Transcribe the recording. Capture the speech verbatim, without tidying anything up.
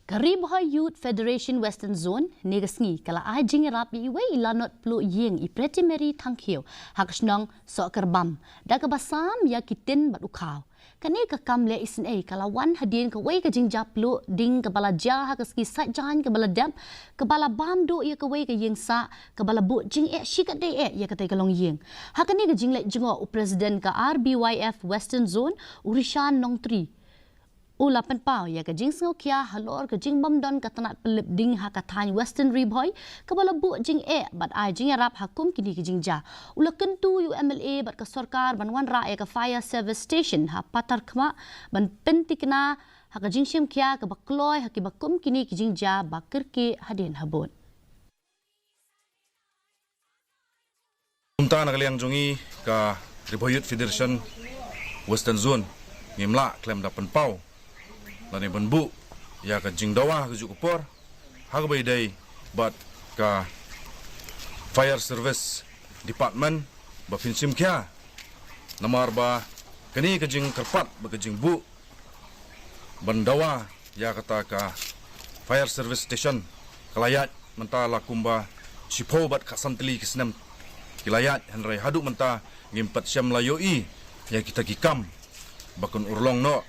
Ka Ri Bhoi Youth Federation Western Zone ne ka sngi ka la ai jingïarap ïa iwei i lanot pluh ïing i Pretty Mary Thangkhiew ha ka shnong Sohkyrbam da kaba sam ïa ki tin bad u khaw. Kane ka kam leh isynei ka la wan hadien kawei ka jingjia pluh ding kaba la jia ha ka sngi Saitjaiñ kaba la dep, kaba la bam duh ïa kawei ka ïing sah, kaba la buh jingeh shikatdei eh ïa katei ka longïing. Ha kane ka jingleit jngoh u President ka R B Y F Western Zone, u Rishan Nongtri, u la pynpaw ïa ka jingsngewkhia halor ka jingbymdon ka tnat pynlip ding ha ka thaiñ Western Ri Bhoi, kaba la buh jingeh bad ai jingïarap ha kum kine ki jingjia. U la kyntu ïa u M L A bad ka sorkar ban wanrah ïa ka fire service station ha Patharkhmah ban pyntikna ha ka jingshimkhia kaba kloi ha kiba kum kine ki jingjia ba kyrkieh hadien habud. Kumta na ka liang jong ngi ka Ri Bhoi Youth Federation Western Zone ngim lah khlem da pynpaw lane ban buh ïa ka jingdawa ha kajuh ka por ha kaba ïadei bad ka Fire Service Department ba phin shimkhia, namar ba kane ka jingkyrpad bad ka jingbuh ban dawa ïa kata ka fire service station ka la ïaid mynta la kumba shiphew bad khatsan tylli ki snem ki la ïaid, hynrei haduh mynta ngim pat shym la ïohi ïa kita ki kam ba kan urlong noh